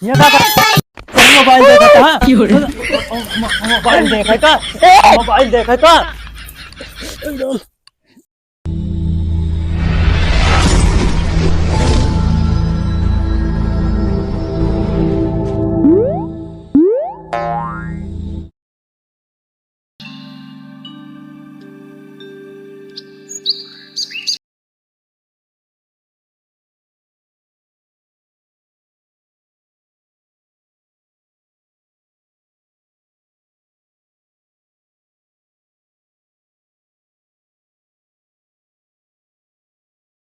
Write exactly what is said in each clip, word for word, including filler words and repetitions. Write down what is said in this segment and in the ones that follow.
ये का कर-, मोबाइल देखा था, हाँ? क्यों रे? मो-, मोबाइल देखा था? मोबाइल देखा था?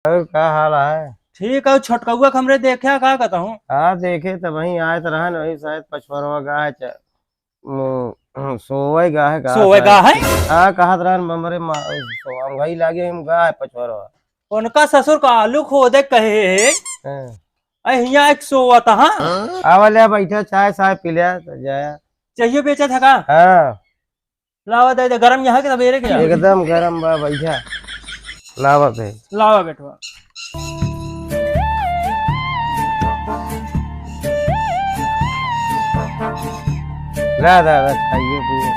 और का हाल है? ठीक है, छोटकउआ के हमरे देखे का कहता हूँ। हाँ, देखे त वहीं आए त रहन, वही शायद पछवरवा गा है, च-, मो-, सोवे गा है, गा सोवे शायद। गा है? हाँ, कहत रहन, हमरे मा-, सो-, हम वही लागे, हम गा है पछवरवा। उनका ससुर का आलू खोदे कहे है। हाँ। अरे हियाँ एक सोवत, हाँ? आवा ले, बैठा, चाय, चाय पी ले, तो जाया। चाहिए बेचा था का? हाँ। लावा दे दे, गरम यहाँ के सबेरे के यहाँ। एकदम गरम बा, बैठा। लावा दे। लावा बेटवा। ला, ला, ला, खाइए, पिए।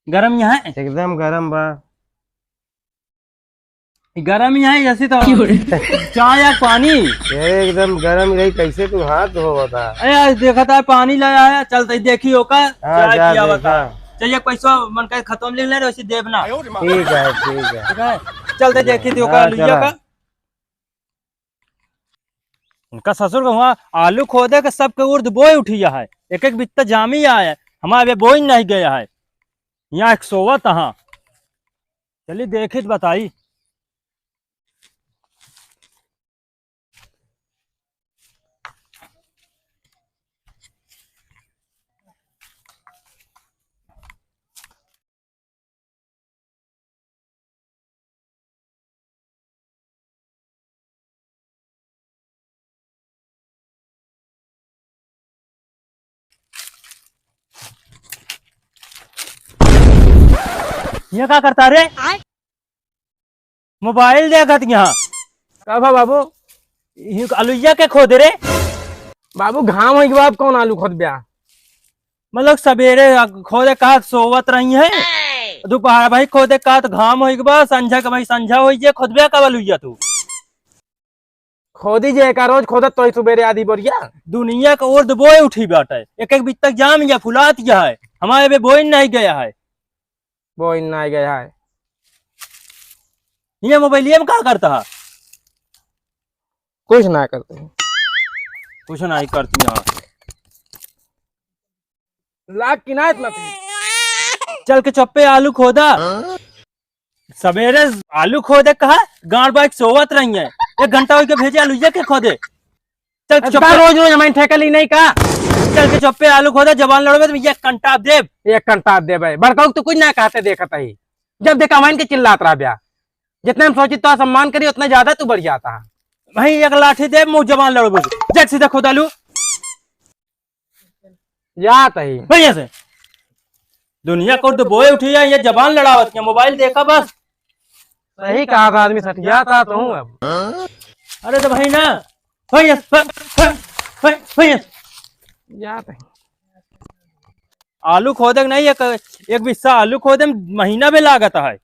गरम यहाँ है? एकदम गरम बा। गरम ही है, ऐसी तो क्यों रे? चाय या पानी। ये एकदम गरम रही, कैसे तू हाथ धोवता? अरे, आज देखा था, पानी लाया है, चलते ही देखी होका, हाँ, चाय जा पिया देखा। बता। चाहिए पैसा मन का खत्म लिख ले, वैसे देब ना। ठीक है, ठीक है। ठीक है, चलते देखी थी होका, हाँ, लुइया चला। का। उनका ससुर का हुआ आलू खोदे के सबके उर्द बोए उठी है, एक एक बित्ता जामी आए, हमारे बोई नहीं गया है। यहाँ एक सोवत, हाँ। चली देखी त बताई। ये का करता रे? मोबाइल देखत यहाँ। का भा बाबू? ये आलुइया के खोदे रे? बाबू, घाम होई के बाद कौन आलू खोदब्या? मतलब सबेरे आ-, खोदे का सोवत रही है, दोपहर भाई खोदे का तो घाम होई के बाद, संझा के भाई संझा होई जे, खोदब्या का आलुइया तू? खोदी जे का रोज खोदत तो ही सुबेरे आधी बोरिया। दुनिया का ओर बोए उठी बाटे, एक एक बित्ता जाम या फुलात या है, हमारे बे बोइन नहीं गया है। बोइन नहीं गया है। ये मोबाइलिया में का करता है? कुछ ना करते हैं। कुछ नहीं करती है। लाग की ना इतना तेज। चल के चुप्पे आलू खोदा। सबेरे आलू खोदे कहा, गांड बाइक सोवत रही है। एक घंटा होई के भेजे आलू ये के खोदे। चल अरे चुप्पे। रोज रोज हमारे ठेका ली नहीं का? चल के चुप्पे आलू खोदा, जबान लड़बे तो एक कंटा देब। एक कंटा देबे। बड़काऊ तो कुछ ना कहते देखत ही। जब देखा हमारे के चिल्लात रहा ब्या। जितने हम सोची तो सम्मान करी उतना ज्यादा तू बढ़ जाता है। भाई एक लाठी देब, मुंह जबान लड़बे। जट सीधा खोदा आलू। जात ही। भैया से। दुनिया को तो बोए उठी है, ये जबान लड़ावत के, मोबाइल देखा बस। सही कहा था आदमी, सठिया था तो हूँ अब। अरे तो भाई ना, भैया, भै-, भै-, भै-, भैया। जात ही। आलू खोदे के नहीं, एक, एक बिस्सा आलू खोदे में महीना भी लागत है।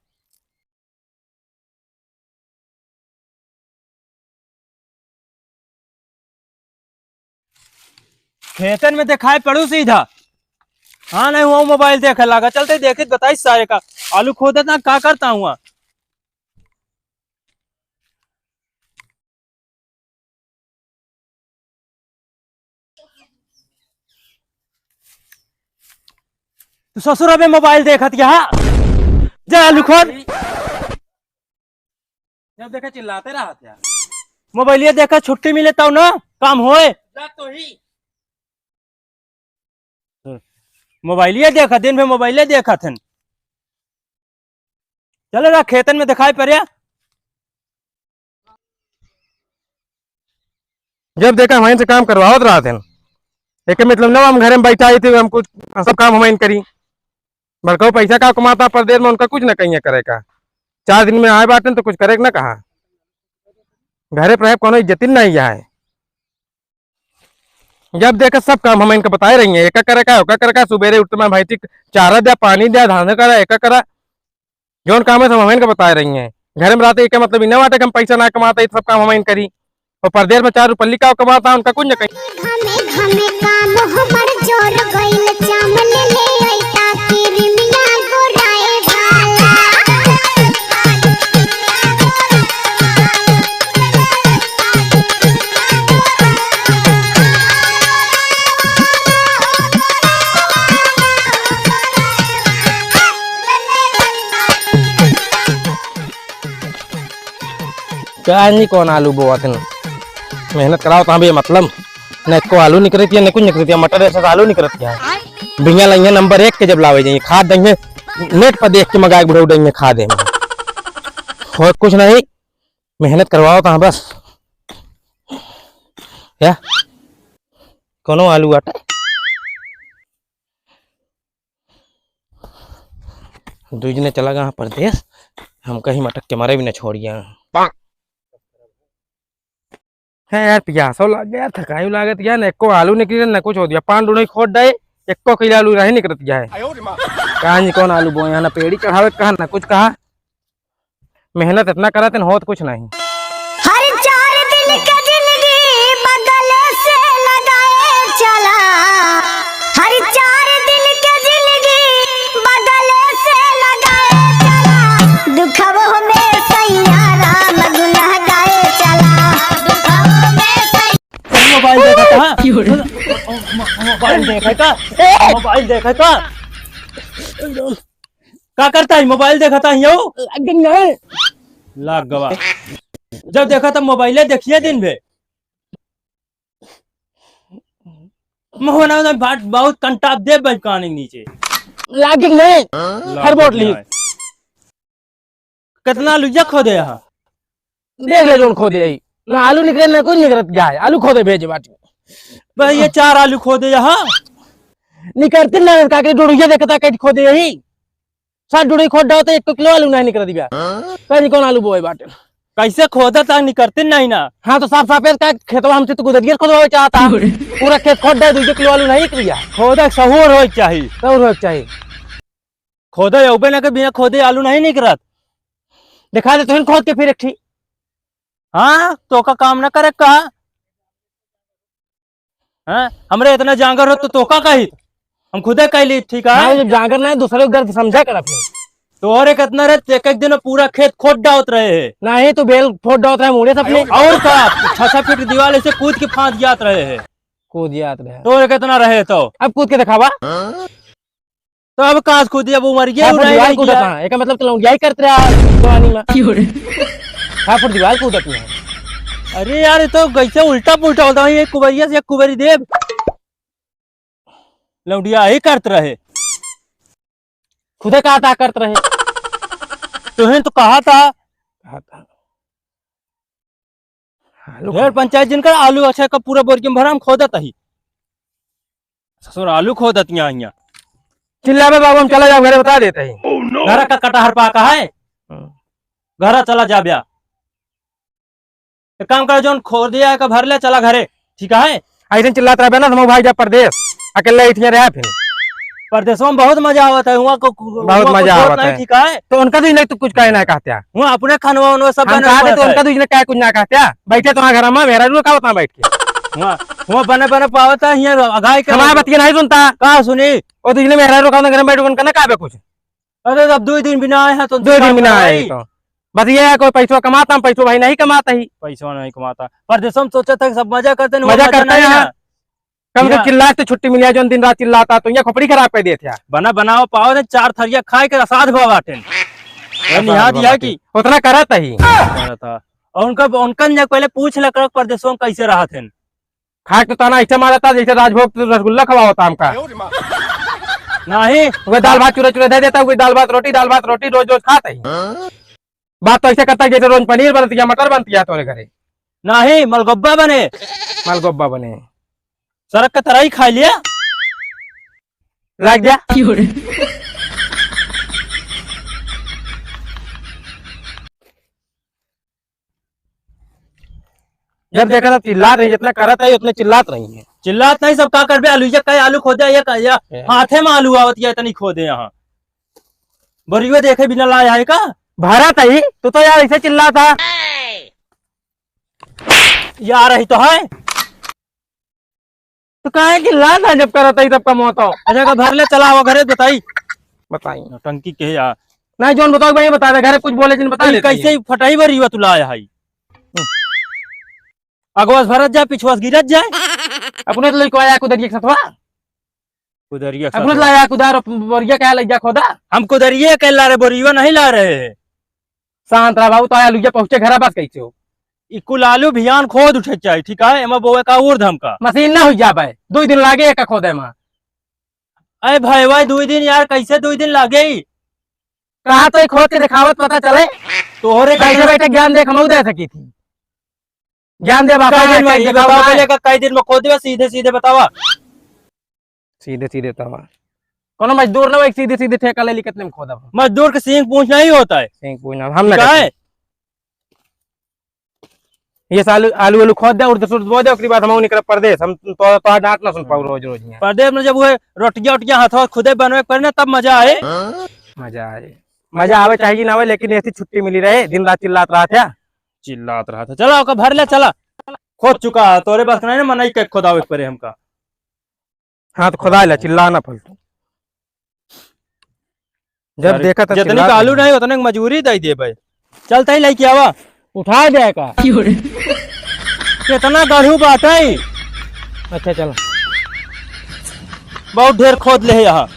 खेतन में दिखाई पड़ू सीधा। हाँ, नहीं हुआ मोबाइल देखे लागा। चलते देखित बताई सारे का। आलू खोदत ना का करता हुआ। तू ससुर अबे मोबाइल देखत क्या? जा आलू खोद। जब देखा चिल्लाते रहा था। मोबाइलिया देखा, छुट्टी मिले तब ना काम होए। जा तो ही। मोबाइलिया देखा, दिन भर मोबाइले देखत हन। चले रहा खेतन में दिखाई पड़े। जब देखा हमारे से काम करवावत रहत हैं, एक मतलब ना हम घरे में बैठा ही थे, हम कुछ सब काम हमारे करी। बड़काऊ पैसा का कमाता परदेश में, उनका कुछ ना कहिए करे का। चार दिन में आए बाटन तो कुछ करे के ना कहा। घरे पर है, कोनो इज्जतिन नहीं है। जब देखा सब काम हम इनका बताए रही हैं, एका करे का, ओका करे का, सुबेरे उठते में भैंसी चारा द्या, पानी द्या, धान करा, एका करा, जौन काम है सब हम इनका बताए रही हैं। घर में रहते एका मतलब इन्ना बाटे कि हम पैसा ना कमाते, सब काम हम इन करी। और परदेस में चार रुपल्ली का कमाता, उनका कुछ न कहीं। घमे घमे काम हमर जोर गइल, चावल ले अइता, किरमिया गोराए वाला। का नहीं कौन आलू बोआ थे? मेहनत कराओ तो हाँ भैया, मतलब, न एको आलू निकरत है, न कुछ निकरत है, मटर ऐसा आलू निकरत है। बिया लइहे नंबर एक के जब लावे जाइए, खाद दइहे, नेट पर देख के मंगाए बुढ़ऊ दइहे खाद है। और कुछ नहीं, मेहनत करवाओ तो हाँ बस। या कोनो आलू आटा। दुई जने चला गया परदेस, हमका ही मटक के मारे भी न छोड़िया। है यार, पियासो लाग गया, थकाई लागत गया, न एको आलू निकली, न कुछ हो दिया। पान डूढ़ी खोद डाए, एको किलो आलू नहीं निकलत गया है। कहाँ जी कौन आलू बोए, यहाँ ना पेड़ी चढ़ावे कहा, ना कुछ कहा। मेहनत इतना करा तेन होत कुछ नहीं। हर चार दिन के जिंदगी बगले से लगाए चला, हर चार दिन के जिंदगी बगले से लगाए चला, दुखवो में सैया राम गुनाह गाए चला। मोबाइल देखा था? क्यों रे? मोबाइल देखा था? मोबाइल देखा था? का करता है? मोबाइल देखता है यो? लाग गई ना। लाग गवा। जब देखा तब मोबाइले देखिए दिन भे। मोहना ना बाट बहुत कंटाप दे भाई कान के नीचे। लाग गई ना। लाग हर बोट गई ली। ना। कितना लुइया खोदे यहाँ? देख ले जोन खोदे आई। ना आलू निकले ना कुछ निकलत गया है। आलू खोदे भेजे बाटी। भाई ये चार आलू खोदे यहाँ। निकलते ना का के डोड़िया देखता कैसे खोदे यही। सात डोड़ी खोद डालते एक किलो आलू नहीं निकल दिया। कहीं कौन आलू बोए बाटे। कैसे खोदा था निकलते नहीं ना। हाँ तो साफ साफ है का खेतवा हमसे तो गुदरिया खोदवावे चाहता। पूरा खेत खोद डाल दो किलो आलू नहीं निकल गया। खोदा सहूर हो चाहिए। सहूर हो चाहिए। खोदा अउबे ना के बिना खोदे आलू नहीं निकलत। दिखा दे तुहिन खोद के फिर एक ठी। हाँ, तोका काम ना करे का? हाँ, हमरे इतना जांगर हो तो तोका कही, हम खुदे कह ली, ठीक है? हाँ, जब जांगर ना है, दूसरे को गर्द समझा कर अपने। तो और एक इतना रहे, एक, एक दिन में पूरा खेत खोद डावत रहे हैं। नहीं, तो बेल खोद डावत रहे, मुड़े से अपने। और का, छह छह फीट दीवार ऐसे कूद के फांद जात रहे हैं। कूद जात रहे। तो और कितना रहे तो? अब कूद के दिखावा। तो अब कहाँ से कूदी, अब उमर ये हाँ, उड़ाई दीवार रही कूदत गया। हाँ, एका मतलब तो लौंडिया ही करत रहा जवानी में। क्यों रे? हाँ, पर दीवार कूदत नहीं है। अरे यार, ये तो कैसे उल्टा पुल्टा होता है, एक कुबरिया से एक कुबरी देव। लौंडिया ही करत रहे। खुदे कहा था करत रहे। तुहें तो कहा था। कहा था। आलू ढेर खा- पंचायत जिनकर आलू अच्छा का पूरा बोरिया में भरा हम खोदत ही। ससुर आलू खोदत यहाँ, यहाँ। चिल्लावे बाबू, हम चला जाओ घरे, बता देते ही। घर का कटहर पाका है। हम्म। घर चला जा ब्या। एक काम कर, जोन खोदिया है का भर ले, चला घरे, ठीक है? ऐसे चिल्लात रहबे ना, तो भाई जा परदेस, अकेले इठिया रहा फिर। परदेसवा में बहुत मजा आवत है, हुआ को, को, बहुत हुआ मजा कुछ होत आवत नहीं, है। ठीक है? तो उनका तो इन्हें तो कुछ कहे ना कहते हैं। हुआ अपने खानवा उनवा सब हम बने कहा थे तो पड़त है। उनका तो इन्हें कहे कुछ ना कहते हैं। बैठे तो हाँ घर में, मेहरारू का होता बैठ के। हुआ, हुआ बने बने पावत है, हियाँ अगाई के हमारा बतिया नहीं सुनता। का सुनी? वो तो इन्हें मेहरारू का घर में बैठ के उनका ना कहबे कुछ। अरे, अब दो दिन बिना आए हैं तो दो दिन बिना आए तो। बस ये है, कोई पैसवा कमाता, हम पैसवा भाई नहीं कमाता ही। पैसवा नहीं कमाता। परदेसवा में सोचा था कि सब मजा करते हैं, मजा मजा करते नहीं हैं। है। कम से कम चिल्ला के छुट्टी मिली है, जो दिन रात चिल्लाता, तो ये खोपड़ी खराब कर दिए थे। बना बनाओ पाओ ने, चार थरिया खाए के असाध भवा बाटेन। ये असाध निहाद भवा यह बाटेन। कि उतना करत ही। करत हा। और उनका, उनका ने पहले पूछ ले कर परदेसवा में कैसे रहत हैं। खाए तो ताना ऐसे मारा था जैसे राजभोग तो रसगुल्ला खवाओ था हमका। नहीं। वो दाल भात चूरा चूरा दे देता, वो दाल भात रोटी, दाल भात रोटी रोज रोज खाते ही। बात तो ऐसे करता जैसे रोज पनीर बनती है, मटर बनती है तोरे घरे। नहीं, मलगोब्बा बने। मलगोब्बा बने। सड़क का तरह ही खा लिया। लग जा। जब देखा था चिल्लात रही, जितना करत है उतने चिल्लात रही है। चिल्लात नहीं, सब का करबे? आलू, ये का आलू खोदे, ये का, ये ए। हाथे में आलू आवत, ये तनी खोदे यहाँ। बोरियो देखे बिना लाया है का? भरा तई, तू तो यार ऐसे चिल्लात है। यार, यही तो है। तो काहे चिल्लात है जब करत है तब कमो तो? अच्छा, का भर ले, चला आवा घरे, बताई। बताई। टंकी के यार। नहीं, जौन बताओ भाई, बता दे, घरे कुछ बोले जिन बता अरे, देते कैसे हैं। ही फटाई बरी हुआ तू लाया है। अगवास भरत जाए, पिछवास गिरत जाए। अपने तो लइको आया कुदरिया के सथवा। कुदरिया के अपने तो सथवा। लाया कुदार, बोरिया क्या लग जा खोदा? हम कुदरिया के ला रहे, बोरिया नहीं ला रहे हैं। शांत रहा बाबू, तो आया लुइया पहुँचे घरा बस कैसे हो? ई कुल आलू भियान खोद उठे चाही, ठीक है? एमा बोए का उर्द हमका। मशीन ना हुई जाबे, दुई दिन लागे एक खोदे मा। अरे भाई, भाई, दुई दिन यार, कैसे दुई दिन लागे ई? कहा तो ई खोद के दिखावत पता चले। तोहरे बैठे बैठे ज्ञान देख, हम दे सकी थी। ज्ञान दे बाबा, कई दिन में, कई ये दिखाओ बताओ ना। पहले का कई दिन में खोद देबे, सीधे सीधे बतावा। सीधे सीधे तवा। कोनो मजदूर ना हो, एक सीधे सीधे ठेका ले ली, कितने में खोदा हो? मजदूर के सींग पूंछ नहीं होता है। सींग पूंछ ना, हम ना का करते। है? ये साल आलू, आलू खोद दे, उर्द सुर्द बो दे, ओकरी बाद हम निकल परदेस। हम तो, तो डांट ना सुन पाऊ रोज, रोज यहाँ। परदेस में जब वो रोटियां, ओटियां हाथवा खुदे बनवे के पड़े ना, तब मजा आए। मजा आए। मजा आवे चाहे कि ना आवे, लेकिन ऐसी छुट्टी मिली रहे, दिन रात चिल्लात रहा था। चिल्लात रहा था। चला, ओका भर ले, चला। खोद चुका है, तोरे बस का नहीं ना, मनई के खोदावे के पड़े हमका। हाँ, तो खुदा ला, चिल्ला ना फालतू। जब अरे, देखा तब जितनी चिल्ला का आलू रहे। नहीं, उतने की मजूरी दे दे भाई। चलता ही लेके आवा। उठा दे का? कितना गढ़ू बात है। अच्छा, चल। बहुत ढेर खोद ले यहाँ।